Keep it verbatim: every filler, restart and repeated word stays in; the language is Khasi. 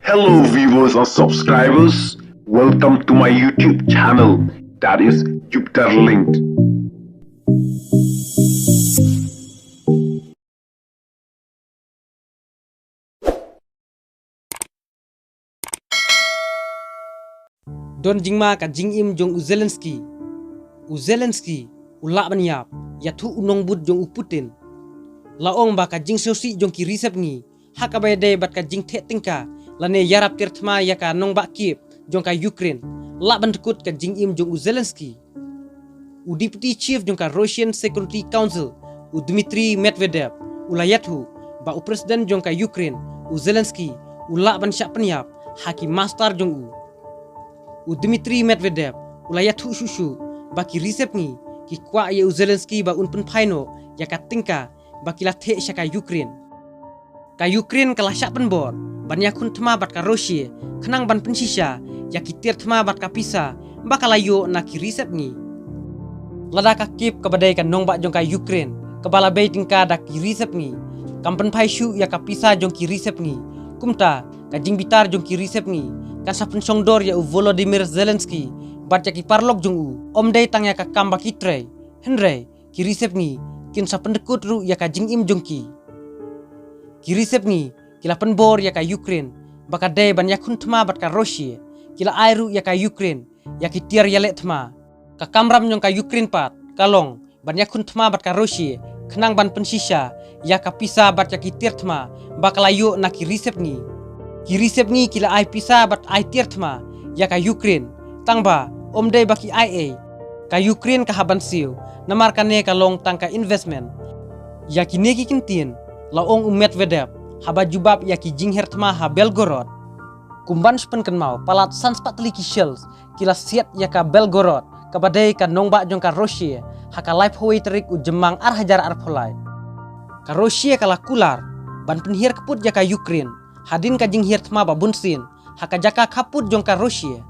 Hello viewers and subscribers, welcome to my YouTube channel, that is Jupiter Linked. Don jingma ka jingim jong u Zelensky. U Zelensky u lah ban ïap ïathuh u nongbud jong u Putin. La ong ba ka jingsngewsih jong ki risep ngi ha kaba ïadei bad ka jingtheh tyngka lane ïarap tiar thma ïa ka nongbah Kiev jong ka Ukraine lah ban dkut ka jingim jong u Zelensky. U Deputy Chief jong ka Russian Security Council, u Dmitry Medvedev, u la ïathuh ba u President jong ka Ukraine, u Zelensky, u lah ban shah pynïap ha ki mastar jong u. U Dmitry Medvedev u la ïathuh shuh shuh ba ki risep ngi ki kwah ïa u Zelensky ba un pynphai noh ïa ka tyngka ba ki la theh sha ka Ukraine. Ka Ukraine ka la shah pynbor ban ïakhun thma bad ka Russia khnang ban pynshisha ïa ki tiar thma bad ka pisa ba ka la ïoh na ki risep ngi. Lada ka Kiev kaba dei ka nongbah jong ka Ukraine kaba la bei tyngka da ki risep ngi kam pynphai shuh ïa ka pisa jong ki risep ngi, kumta ka jingbitar jong ki risep ngi kan sa pynshongdor ïa u Volodymyr Zelensky bad ïa ki paralok jong u. Ym dei tang ïa ka kam ba ki trei, hynrei ki risep ngi kin sa pyndkut ruh ïa ka jingim jong ki. Ki risep ngi ki la pynbor ïa ka Ukraine ba ka dei ban ïakhun thma bad ka Russia, ki la ai ruh ïa ka Ukraine ïa ki tiar ïaleh thma. Ka kamram jong ka Ukraine pat ka long ban ïakhun thma bad ka Russia khnang ban pynshisha ïa ka pisa bad ïa ki tiar thma ba ka la ïoh na ki risep ngi. Ki risep ngi ki la ai pisa bad ai tiar thma ïa ka Ukraine, tang ba ym dei ba ki ai ei. Ka Ukraine ka hap ban siew namar kane ka long tang ka investment. Ïa kine ki kyntien la ong u Medvedev haba jubab ïa ki jingher thma ha Belgorod. Kum ban shu pynkynmaw, palat san spah tylli ki shells ki la siat ïa ka Belgorod kaba dei ka nongbah jong ka Russia ha ka laiphew wei tarik u Jymmang ar hajar arphew lai. Ka Russia ka la kular ban pynhiar kput ïa ka Ukraine hadien ka jinghiar thma ba bunsien ha ka jaka khappud jong ka Russia.